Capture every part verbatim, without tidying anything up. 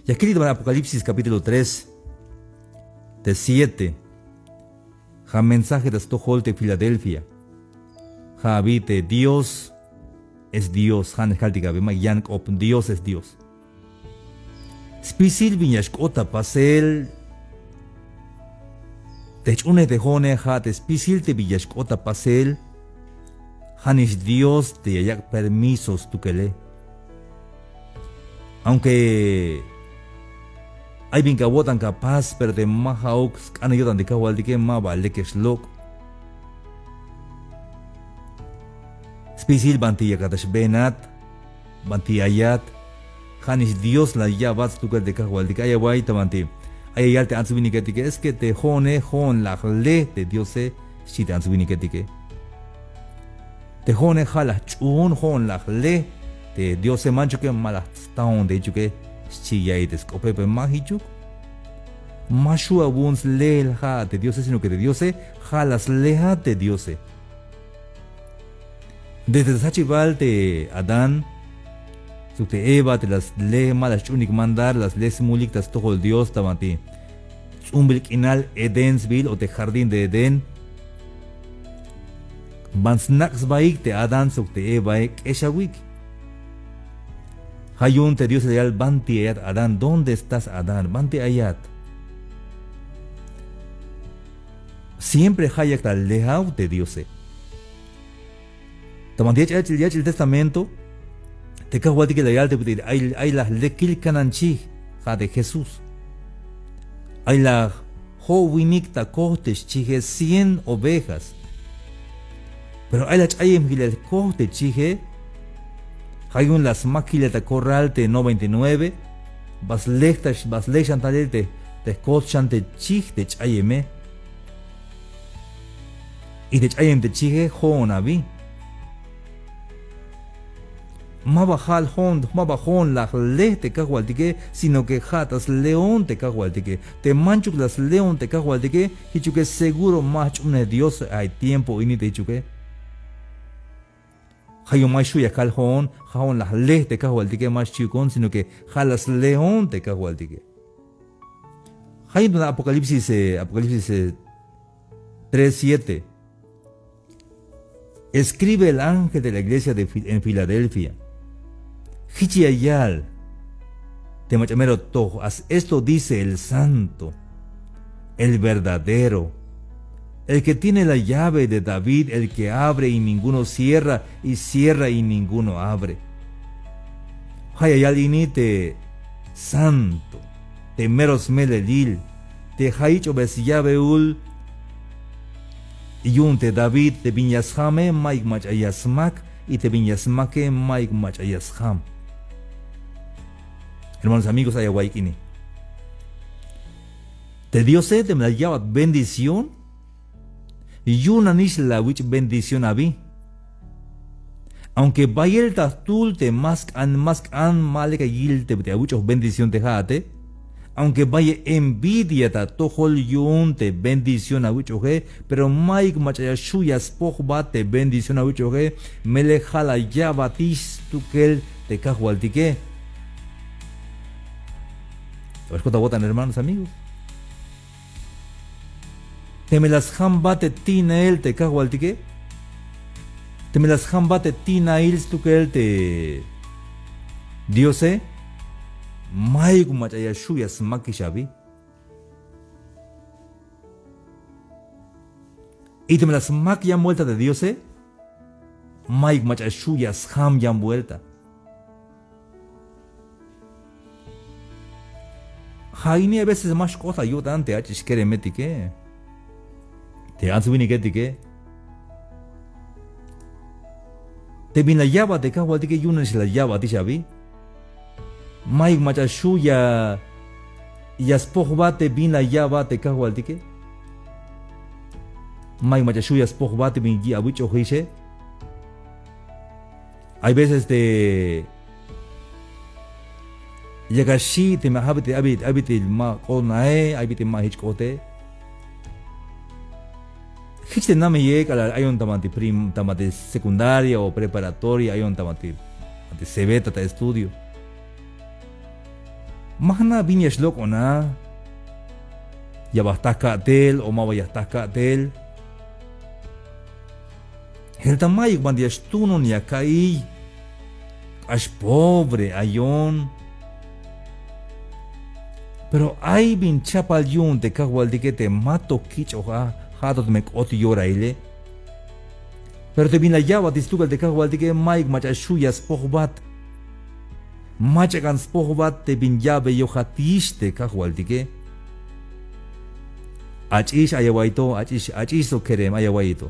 Ya kiltik ta ban Apocalipsis capítulo tres, te siete. Ja' mensaje ta stojol te Filadelfia. Ja' abi te Dios es Dios. Ja' nix kaltik abi, ma yan k'op, Dios es Dios. Spisil bin ya xk'ot ta pasel te jch'unej te jo'one, ja' te spisil te bin ya xk'ot ta pasel. Ja' nix Dios te ya yak' permiso stukele. Aunque ay bin ka awo'tan ka pas, pero te ma ja'uk sk'an yo'tan te Kajwaltike, ma ba lekex lok'. Spisil banti yakat ta xbeenat, banti ayat. Ja' nix Dios la ya'bat stukel te Kajwaltike. Ay awa'y ta banti ay ya yal te ants winiketike, es que te jo'one, jo'on la jle te Diose, xchi te ants winiketike. Te jo'one ja' la jch'uun, jo'on la jle te Diose, manchuke ma la jstaon te jichuke, xchi ya'iy te sk'ope, pero ma jichuk. Ma xju' awu'un sleel ja' te Diose, sino que te Diose ja' la slejat te Diose. Desde ta sjachibal te Adán sok te Eva te la sle, ma la sch'uunik mandar, la sle smulik ta stojol Dios ta banti ts'umbil k'inal Edén sbiil o te jardín de Edén. Ban snak' sbaik te Adán sok te Evae, k'exawik. Ja' yu'un te Diose la yal: ¿Banti ayat, Adán? ¿Dónde estás, Adán? ¿Banti ayat? Siempre ja' yak ta lejaw te Diose. Ta banti yach'il, yach'il testamento, te Kajwaltike la yal te bit'il ay, ay la jlekil kanan chij, ja' te Jesús. Ay la jo'winik ta kojt te xchije, cien ovejas. Pero ay la ch'ayem jilel kojt te chije. Ja' yu'un la smak jilel ta corral te noventa y nueve. Ba slej ta, ba slej xan talel te, te jkojt xan te chij te ch'ayeme. Y te ch'ayem te chije jo'on abi. Ma ba ja'al jo'on, ma ba jo'on la jle te Kajwaltike, sino que ja' ta sleon te Kajwaltike. Te manchuk la sleon te Kajwaltike, jichuke seguro ma jch'uunej Dios a tiempo ini te jichuke. Ja' yu'un ma xju' ya kal jo'on, ja' jo'on la jle te Kajwaltike, ma xchiukon, sino que ja' la sleon te Kajwaltike. Ja' yu'un ta Apocalipsis, eh, Apocalipsis, eh, tres siete. Escribe el ángel de la iglesia de Fi-, en Filadelfia. Jich ya yal te mach'a mero toj: As-, esto dice el santo, el verdadero, el que tiene la llave de David, el que abre y ninguno cierra, y cierra y ninguno abre. Ja' ya yal ini te santo, te mero smelelil, te ja' yich'obey sllaveul yu'un te David, te bin ya sjame, mayuk mach'a ya smak, y te bin ya smake, mayuk mach'a ya sjam. Hermanos, amigos, ay awa'iyik ini. Te Diose teme la ya'bat bendición, yu'un nanix la awich' bendición abi. Aunque bayel ta jtul te ma sk'an, ma sk'an, ma lek ya yil te, te awich'oj bendición te ja'ate. Aunque bayel envidia ta atojol yu'un te bendición awich'oje, pero mayuk mach'a ya xju' ya spojbat te bendición awich'oje, melel ja' la ya'batix stukel te Kajwaltike. Xk'ot awo'tan, hermanos, amigos. Teme la sjambat te ti'nail te Kajwaltike, teme la sjambat te ti'nail stukel te Diose, mayuk mach'a ya xju' ya smakix abi. Y teme la smak yan vuelta te Diose, mayuk mach'a xju' ya sjam yan vuelta. Ja' ini a veces ma xk'ot ta yo'tan te ach'ix keremetike, te ants winiketike. Te bin la ya'bat te Kajwaltike yu'un nanix la ya'batix abi. Mayuk mach'a xju' ya, ya spojbat te bin la ya'bat te Kajwaltike. Mayuk mach'a xju' ya spojbat te bin awich'ojixe. Hay veces te yak axi' teme ja' bit'il, ay bit'il, ay bit'il ma k'ot nae, ay bit'il ma jich k'ote. Jich te nameye k'alal ayon ta banti prim-, ta banti secundaria o preparatoria, ayon ta banti, banti cebeta ta estudio. Ma jna' bin ya xlok'on a, ya ba jta ka'tel o ma ba ya jta ka'tel. Jelta mayuk banti ya xtunon ya ka'iy. K'ax pobre ayon. Pero ay bin chapal yu'un te Kajwaltike te ma to kich'oj a, ja' to teme k'ot yorahile. Pero te bin la ya'batix stukel te Kajwaltike mayuk mach'a xju' ya spojbat. Mach'a k'an spojbat te bin ya'beyojatix te Kajwaltike. Ach'ix ay awa'iy to, ach'ix, ach'ix sok kerem ay awa'iy to.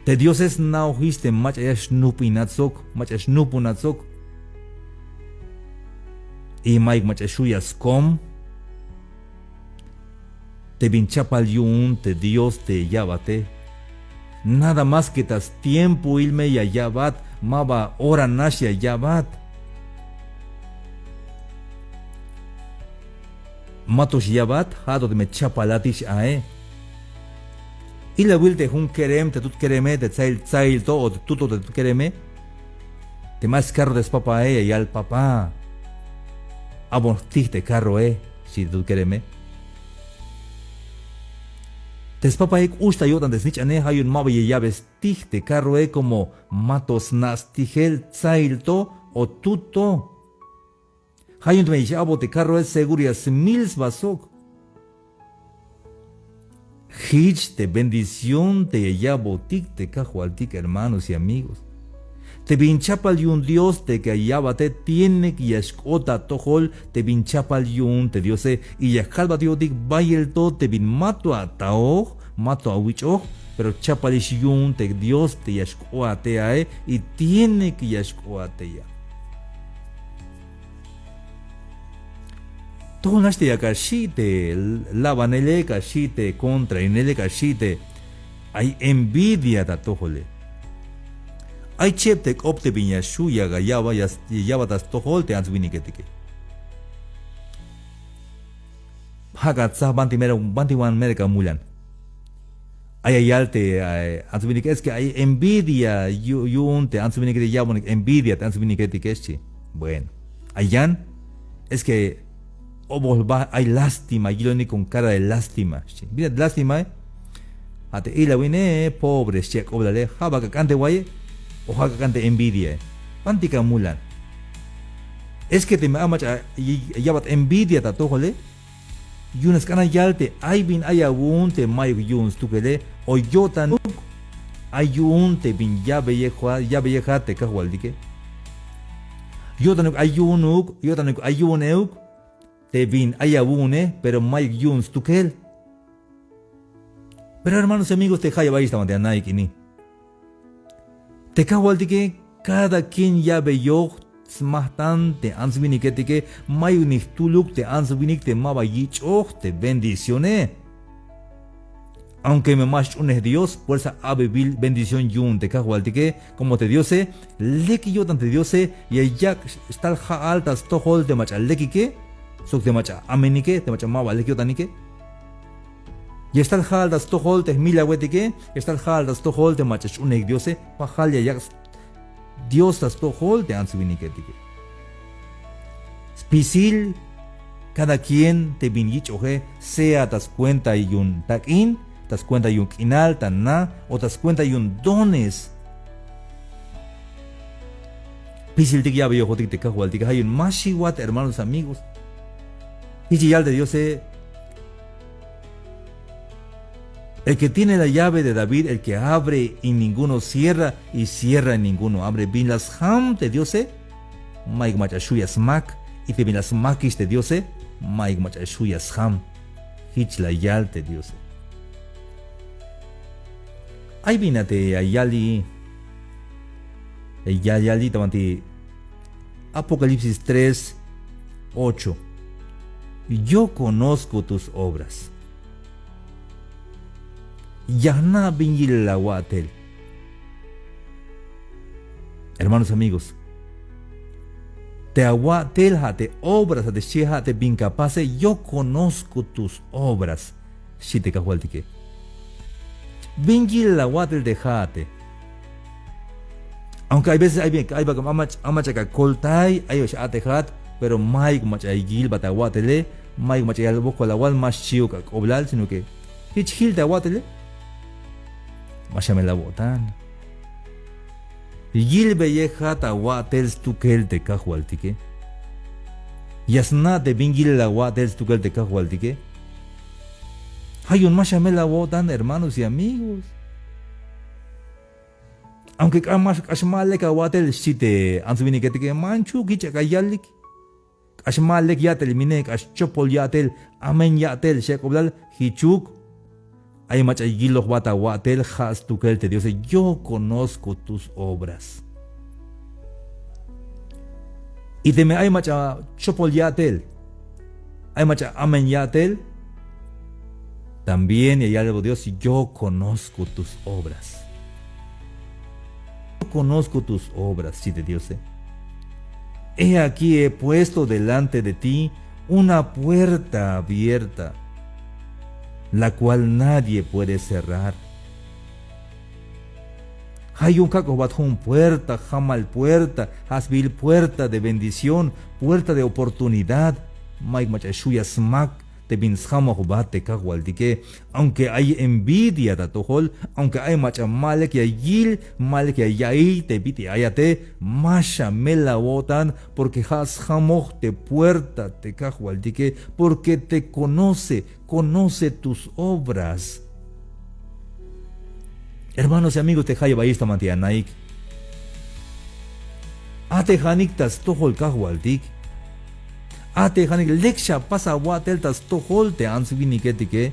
Te Diose sna'ojix te mach'a ya xnupinat sok, mach'a xnupunat sok. Y mayuk mach'a xju' ya skom. Te bin chapal yu'un te Dios te ya ya'bate. Nada más que ta stiempoil me ya ya'bat, ma ba ora nax ya ya'bat. Ma to xya'bat, ja' to teme chapalatix ae. Ilawil te jun kerem, te tut kereme, te tsail, tsail to, o te tut to te tut kereme. Teme ay skarro te spapae, ya yal: Papá, abon jtij te karroe, xchi te tut kereme. Te spapae k'ux ta yo'tan te snich'ane, ja' yu'un ma ba ya ya'be stij te karroe, como ma to sna' stijel tsail to o tut to. Ja' yu'un teme ya x-a'bot te karroe, seguro ya smil sba sok. Jich te bendición te ya ya'botik te Kajwaltik, hermanos y amigos. Te bin chapal yu'un Dios te ya ya'bate tiene que ya xk'ot ta atojol te bin chapal yu'un te Diose, y ya kalbat yo'tik bayel to te bin ma to ataoj, ma to awich'oj, pero chapalix yu'un te Dios te ya xk'oat tey ae, y tiene que ya xk'oat tey a. Tojol nax te yak axi' te labanele, yak axi' te contrainele, yak axi' te ay envidia ta atojole. Ay cheb te k'op te bin ya xju' ya ya'bat ta stojol te ants winiketike. Ja'at atsaj banti mero, banti wan mero ka mulan. Ay ya yal te, ay, ants winike, es que ay envidia yu-, yu'un te ants winike, te ya'bonik envidia te ants winiketike, xchi. Bueno, ay yan, es que obol ba, ay lástima, yilonik con cara de lástima, xchi. Bin a te lástimae, ja' te ilawine, pobre, xchi ak'oblale, ja' ba ka k'an te waye, o ja' ka k'an te envidiae. Banti ka mulan. Es que teme ay mach'a y-, ya'bat envidia ta atojole, yu'un sk'an ya yal te ay bin ay awu'un te mayuk yu'un stukele, o yo'tanuk ay yu'un te bin ya'beyejat, ya'beyejat te Kajwaltike. Yo'tanuk ay yu'unuk, yo'tanuk ay yu'un euk te bin ay awu'une, pero mayuk yu'un stukel. Pero hermanos y amigos, te jayeb ayix ta banti anaik ini. Te Kajwaltike, cada quien ya'beyoj smajtan te ants winiketike, mayuk ni jtuluk te ants winik te ma ba yich'oj te bendicione. Aunque me ma xch'unej Dios, fuerza a'bebil bendición yu'un te Kajwaltike, como te Diose, lek yo'tan te Diose, ya yak' xtal ja'al ta stojol te mach'a lekike, sok te mach'a amenike, te mach'a ma ba lek yo'tanike. Ya xtal ja'al ta stojol te jmilawetike, ya xtal ja'al ta stojol te mach'a xch'unej Diose, pajal ya yak' Dios ta stojol te ants winiketike. Spisil, cada quien te bin yich'oje, sea ta scuenta yu'un tak'in, ta scuenta yu'un k'inal, ta na, o ta scuenta yu'un dones. Spisiltik ya'beyojotik te Kajwaltike, ja' yu'un ma xiwat, hermanos, amigos. Jich ya yal te Diose: El que tiene la llave de David, el que abre y ninguno cierra, y cierra y ninguno abre. Bin la sjam te Diose, mayuk mach'a xju' ya smak, y te bin la smakix te Diose, mayuk mach'a xju' ya sjam. Jich la yal te Diose. Ay bin a te ya yali, ya yali ta banti Apocalipsis tres, ocho. Yo conozco tus obras. Ya jna' bin yilel awa'tel. Hermanos, amigos, te awa'tel ja' te obras, ja' te xchi, ja' te bin ka pase, yo conozco tus obras, xchi te Kajwaltike. Bin yilel awa'tel te ja'ate. Aunque hay veces ay, ay ba, ay mach'a ka koltay, ay ba x-a'tejat, pero mayuk mach'a ya yilbat awa'tele, mayuk mach'a ya yal wokol awal, ma xchi'uk ak'oblal, sino que jich jil te awa'tele. Ma xamel awo'tan. Yilbeyejat awa'tel stukel te kajwaltike. Ya sna' te bin yilel awa'tel stukel te kajwaltike. Ja' yu'un ma xamel awo'tan, hermanos y amigos. Aunque k'ax ma, k'ax ma lek awa'tel, xchi te ants winiketike, manchuk, jich ak'a yalik. K'ax ma lek ya'tel mine, k'ax chopol ya'tel, amen ya'tel, xchi ak'oblal, jichuk. Ay mach'a yilojbat awa'tel, ja' stukel te Diose, yo conozco tus obras. Y teme ay mach'a chopol ya'tel, ay mach'a amen ya'tel, también ya yalbot Dios, yo conozco tus obras. Yo conozco tus obras, xchi te Diose. He aquí, he puesto delante de ti una puerta abierta, la cual nadie puede cerrar. Ja' yu'un kak'ojbat jun puerta, jamal puerta, ja' sbiil puerta de bendición, puerta de oportunidad. Mayuk mach'a xju' ya smak te bin sjamojbat te kajwaltike. Aunque ay envidia ta atojol, aunque ay mach'a ma lek ya yil, ma lek ya ya'iy te bit'il ayate, ma xamel awo'tan, porque ja' sjamoj te puerta te kajwaltike, porque te conoce, conoce tus obras. Hermanos y amigos, te jayeb ayex ta banti anaik, a'tejanik ta stojol kajwaltik. A'tejanik, lek xapas awa'tel ta stojol te ants winiketike.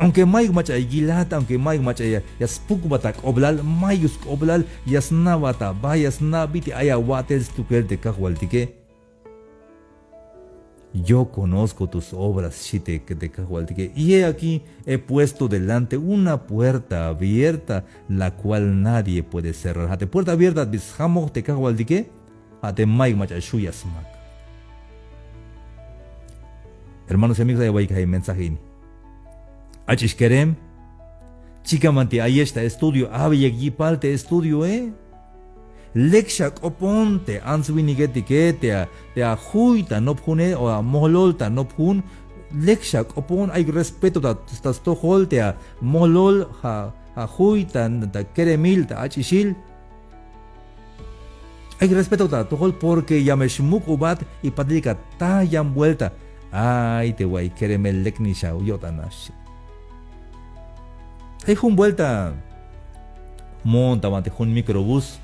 Aunque mayuk mach'a ya yilat, aunque mayuk mach'a ya, ya spukbat ak'oblal, mayuk sk'oblal, ya sna'bat aba, ya sna' bit'il ay awa'tel stukel te kajwaltike. Yo conozco tus obras, xchi te, te kajwaltike. Y he aquí, he puesto delante una puerta abierta, la cual nadie puede cerrar. Ja' te puerta abierta te bin sjamoj te kajwaltike, ja' te mayuk mach'a xju' ya smak. Hermanos y amigos, ay awa'iyik ja' mensaje ini. Ach'ix kerem, chikan banti ayex ta estudio, abeyik yipal te estudioe. Lek xak'opon te ants winiketike, te a, te ajuy ta nopjune o amojlol ta nopjun. Lek xak'opon, ay respeto ta, ta stojol te amojlol, ja, ajuy ta, ta keremil, ta ach'ixil. Ay respeto ta atojol porque ya me xmuk'ubat y patil ka ta yan vuelta. Ay te wa'iy keremel, lek nix a yo'tan a, xchi. Ay jun vuelta moon ta banti jun microbús.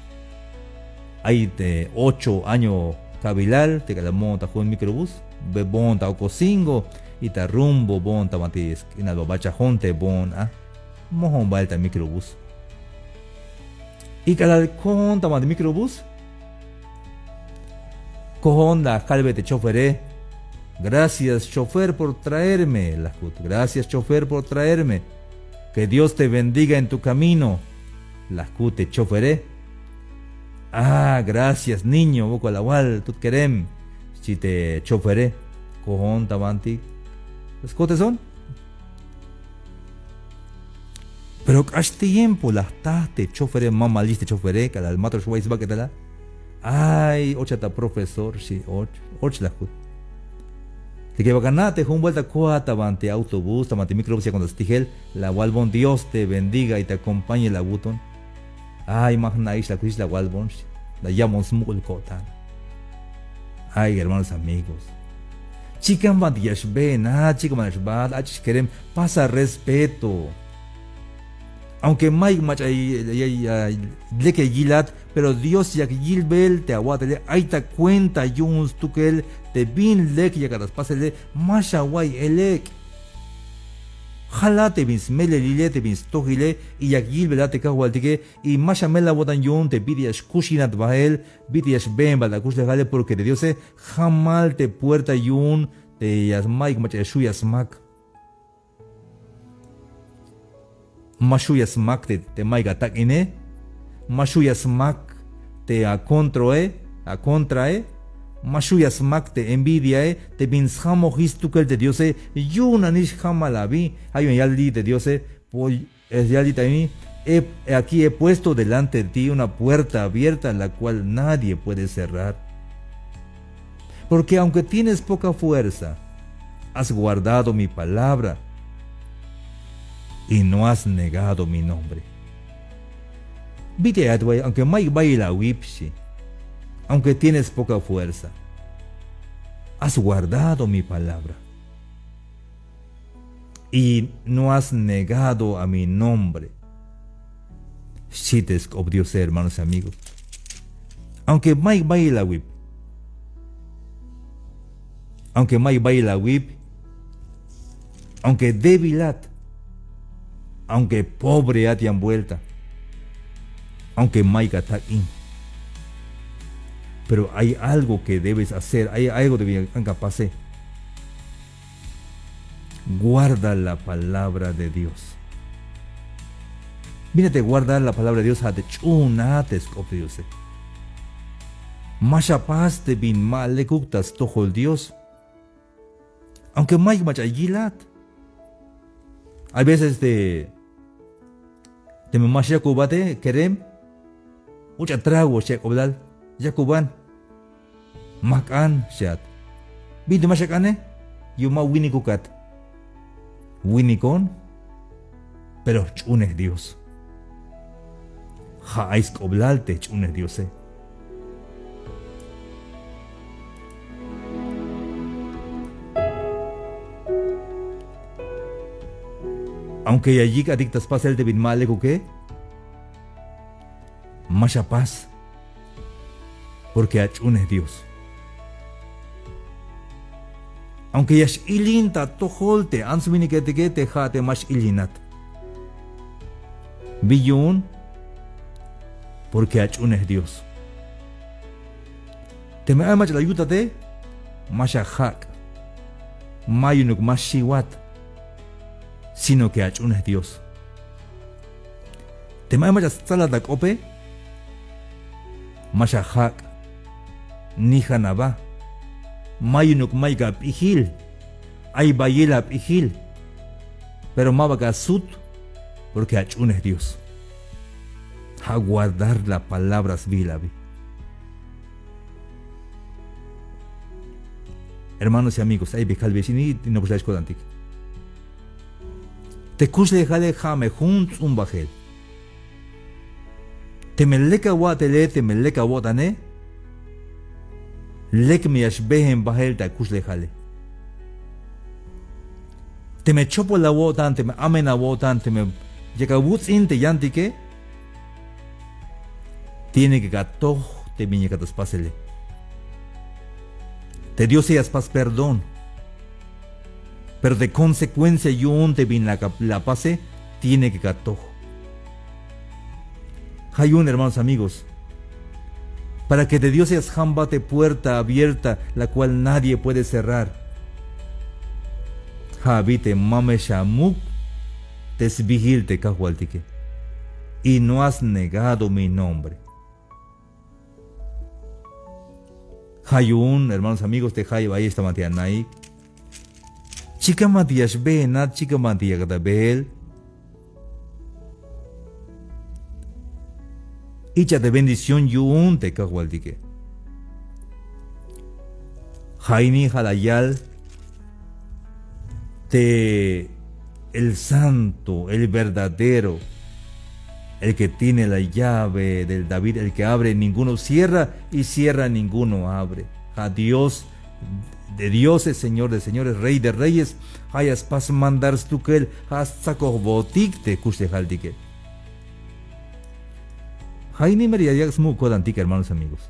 Ay te ocho año ka'bilal te k'alal moon ta jun microbús. Be boon ta Ocosingo y ta rumbo boon ta banti sk'inal Babachajon te boon a. Mojon bael ta microbús. Y k'alal koon ta banti microbús, koon la kalbe te chofere. Gracias, chofer, por traerme, la jkut. Gracias, chofer, por traerme. Que Dios te bendiga en tu camino, la jkut te chofere. Ah, gracias, niño, wokol awal, tut kerem, xchi te chofere. Koon ta banti skoteson. Pero k'ax tiempo la jta te chofere, mamalix te chofere, k'alal mato xwa'iy sbak'etal a. Ay, ochat a profesor, xchi, och, och la jkut. Te que ba ka na' te jun vuelta koat ta banti autobús, ta banti microbús, ya cuando stijel, la awalbon Dios te bendiga y te acompañe, la awuton. Ay, ma jna'ix, la jkut, la awalbon, xchi, la yabon smuk'ul ko'tan. Ay, hermanos, amigos. Chikan banti ya xbeenat, chikan banti ya xbaat, ach'ix kerem, pasa respeto. Aunque mayuk mach'a ya, ya, ya, lek ya yilat, pero Dios yak yilbel te awa'tele, ay ta cuenta yu'un stukel te bin lek yakat ta spasele, ma xawa'iy elek'. Jalat te bin smelelile, te bin stojile, y yak yilbelat te kajwaltike, y ma xamel awo'tan yu'un te bit'il ya xkuxinat bael, bit'il ya xbeenbat akuxlejale, porque te Diose jamal te puerta yu'un te ya mayuk mach'a ya xju' ya smak. Ma xju' ya smak te, te mayuk atak'ine, ma xju' ya smak te akontroe, akontrae, ma xju' ya smak te envidiae, te bin sjamojix stukel te Diose, yu'un nanix jamal abi. Ja' yu'un ya yal te Diose, ya yal te He aquí he puesto delante de ti una puerta abierta, la cual nadie puede cerrar. Porque aunque tienes poca fuerza, has guardado mi palabra y no has negado mi nombre. Bit'il ayat, aunque mayuk bayel awip, xchi. Aunque tienes poca fuerza, has guardado mi palabra y no has negado a mi nombre, xchi te sk'op Diose, hermanos y amigos. Aunque mayuk bayel awip, aunque mayuk bayel awip, aunque débilat, aunque pobreat yan vuelta, aunque mayuk atak'in, pero hay algo que debes hacer, hay algo que debes hacer. Guarda la palabra de Dios. Bin a te guardar la palabra de Dios, ja' te ch'uuna te sk'op Diose. Ma xapas te bin ma lekuk ta stojol Dios. Aunque mayuk mach'a yilat. Hay veces te, teme ma xyakubate kerem, uch'a trago xchi ak'oblal, yakuban. Ma jk'an xchiat. Bin te ma xak'ane, yu'un ma winikukat. Winikon, pero jch'uunej Dios. Ja' ay sk'oblal te jch'uunej Diose. Aunque ya yik'atik ta spasel te bin ma lekuke, ma xapas, porque ach'uunej Dios. Aunque ya x-ilin ta atojol te ants winiketike, te ja' te ma x-ilinat. Bin yu'un, porque ach'uunej Dios. Teme ay mach'a la yutate, ma xajak'. Ma yu'unuk ma xiwat, sino que ach'uunej Dios. Teme ay mach'a stsalat ak'ope, ma xajak', nijan aba. Ma yu'unuk mayuk ap'ijil, ay bayel ap'ijil, pero maba ka sut, porque ach'uunej Dios. Ja' guardar la palabra sbiil abi. Hermanos y amigos, ay bi kalbeyex ini, nopol xlal ko'tantik. Te kuxlejale ja' me jun ts'umbajel. Teme lek awa'tele, teme lek awo'tane, lek me ya xbeen bael te akuxlejale. Teme chopol awo'tan, teme amen awo'tan, teme yak awuts'in te yantike, tiene que ka toj te bin yakat ta spasele. Te Diose ya spas perdón. Pero te consecuencia yu'un te bin la, la pase, tiene que ka toj. Ja' yu'un, hermanos, amigos, para que te Diose ya sjambat te puerta abierta, la cual nadie puede cerrar. Ja' abi te ma me xamuk te sbiil te Kajwaltike. Y no has negado mi nombre. Ja' yu'un, hermanos, amigos, te jayeb ayex ta banti anaik. Chikan banti ya xbeenat, chikan banti yakat ta beel. Ich'a te bendición yu'un te Kajwaltike. Ja' ini ja' la yal te el santo, el verdadero, el que tiene la llave del David, el que abre, ninguno cierra, y cierra, ninguno abre. Ja' Dios de dioses, Señor de señores, Rey de reyes, ja' ya spas mandar stukel, ja' stsakojbotik te kuxlejaltike. Ja' ini mero ya yak' smuk' ko'tantik, hermanos, amigos.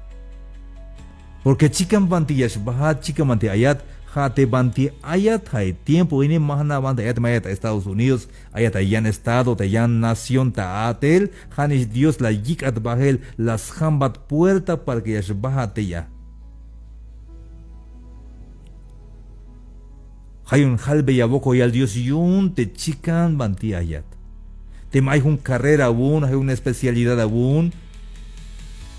Porque chikan banti ya xbajat, chikan banti ayat, ja' te banti ayat, ja' te tiempo ini ma jna' banti ayat, ma ayat ta Estados Unidos, ayat ta yan estado, ta yan nación, ta a'tel, ja'nix Dios la yik'at bael, la sjambat puerta para que ya xbajat tey a. Ja' yu'un albeya wokolyal Dios yu'un te chikan banti ayat. Teme ay jun carrera awu'un, ay jun especialidad awu'un,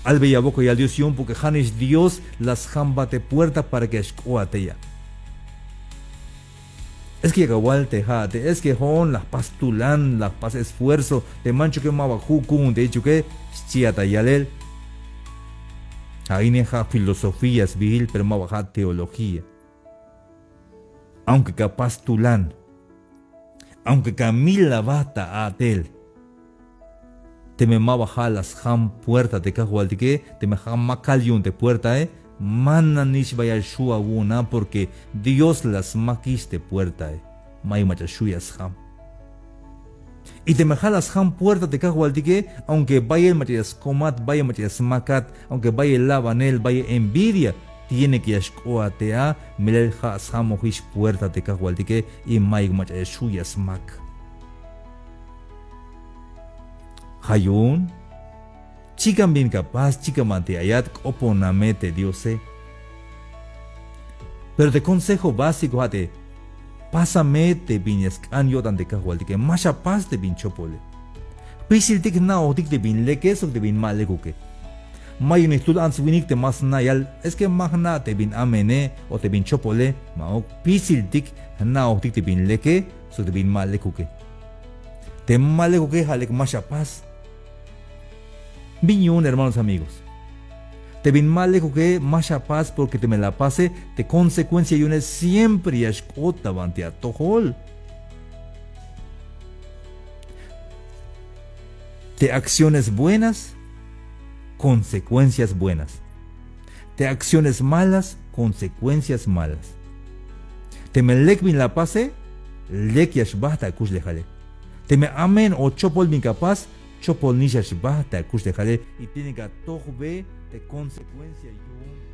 albeya wokolyal Dios yu'un, porque ja'nix Dios la sjambat te puerta para que ya xk'oat tey a. Es que yak awal te ja'ate, es que jo'on la jpas tulan, la jpas esfuerzo, te manchuke ma ba ju' ku'un te jichuke, xchiat ta yalel. Ja' ine ja' filosofía sbiil, pero ma ba ja' teología. Aunque ka pas tulan, aunque ka mil aba ta a'tel, teme ma ba ja' la sjam puerta te Kajwaltike, teme ja' makal yu'un te puertae, ma nanix bayal xju' awu'un a, porque Dios la smakix te puertae. Mayuk mach'a xju' ya sjam. Y teme ja' la sjam puerta te Kajwaltike, aunque bayel mach'a ya skomat, bayel mach'a ya smakat, aunque bayel labanel, bayel envidia, tiene que ya xk'oat te a, melel ja' sjamojix puerta te Kajwaltike, y mayuk mach'a ya xju' ya smak. Ja' yu'un, chikan bin ka pas, chikan banti ayat, k'opona me te Diose. Pero te consejo básico ja' te, pasa me te bin ya sk'an yo'tan te Kajwaltike, ma xa pas te bin chopole. Jpisiltik jna'ojtik te bin leke sok te bin ma lekuke. Ma yu'un jtul ants winik te ma sna' yal, es que ma jna' te bin amene o te bin chopole, ma'uk, jpisiltik jna'ojtik te bin leke sok te bin ma lekuke. Te ma lekuke ja' lek ma xa pas. Bin yu'un, hermanos, amigos. Te bin ma lekuke ma xa pas, porque teme la pase, te consecuencia yu'une siempre ya xk'ot ta banti atojol. Te acciones buenas, consecuencias buenas. Te acciones malas, consecuencias malas. Teme lek bin la pase, lek ya xbajt akuxlejale. Teme amen o chopol bin ka pas, chopol nix ya xbajt akuxlejale, y tiene que atojbe te consecuencia yu'un.